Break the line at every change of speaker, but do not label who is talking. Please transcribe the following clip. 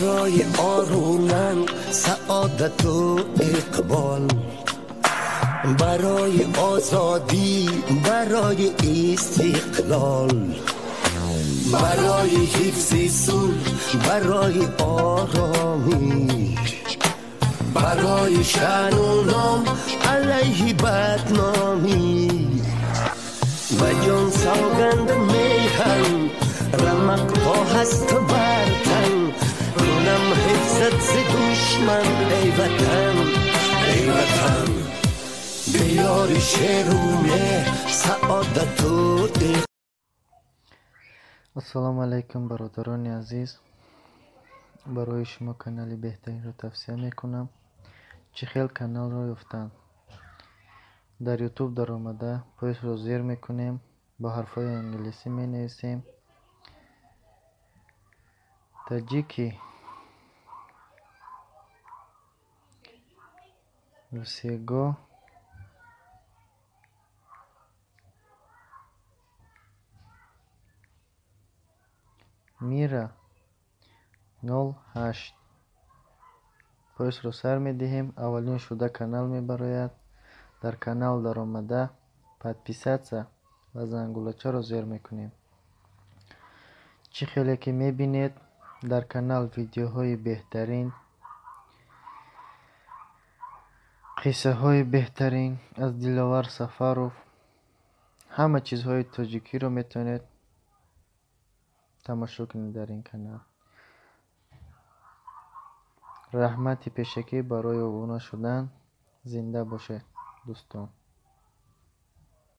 Барои орунан саодату иқбол, барои озодӣ, барои истиқлол, барои ҳифзи сулҳ, барои оромӣ, барои шаъну ном алайҳи бадномӣ. Ба ҷон савганд меҳан, рамақ то ҳаст бар тан, кунам ҳифзат зи душман, эй ватан, эй ватан. Биёри шеру меҳр, саодату.
Ассалому алайкум, бародарони азиз. Барои шумо канали беҳтаринро тавсия мекунам. Чӣ хел каналро ёфтан? Дар Ютуб даромада поисро зер мекунем, бо ҳарфҳои англисӣ менависем таҷики всего мира 08. Поисро сар медиҳем, аввалин шуда канал мебарояд. Дар канал даромада подписаться ва зангулачаро зер мекунем. Чӣ хеле ки мебинед, дар канал видеоҳои беҳтарин, қиссаҳои беҳтарин аз Диловар Сафаров, ҳама чизҳои тоҷикиро метавонед тамошо кунед дар ин канал. Раҳмати пешакӣ барои обуна шудан. Зинда бошед, дӯстон.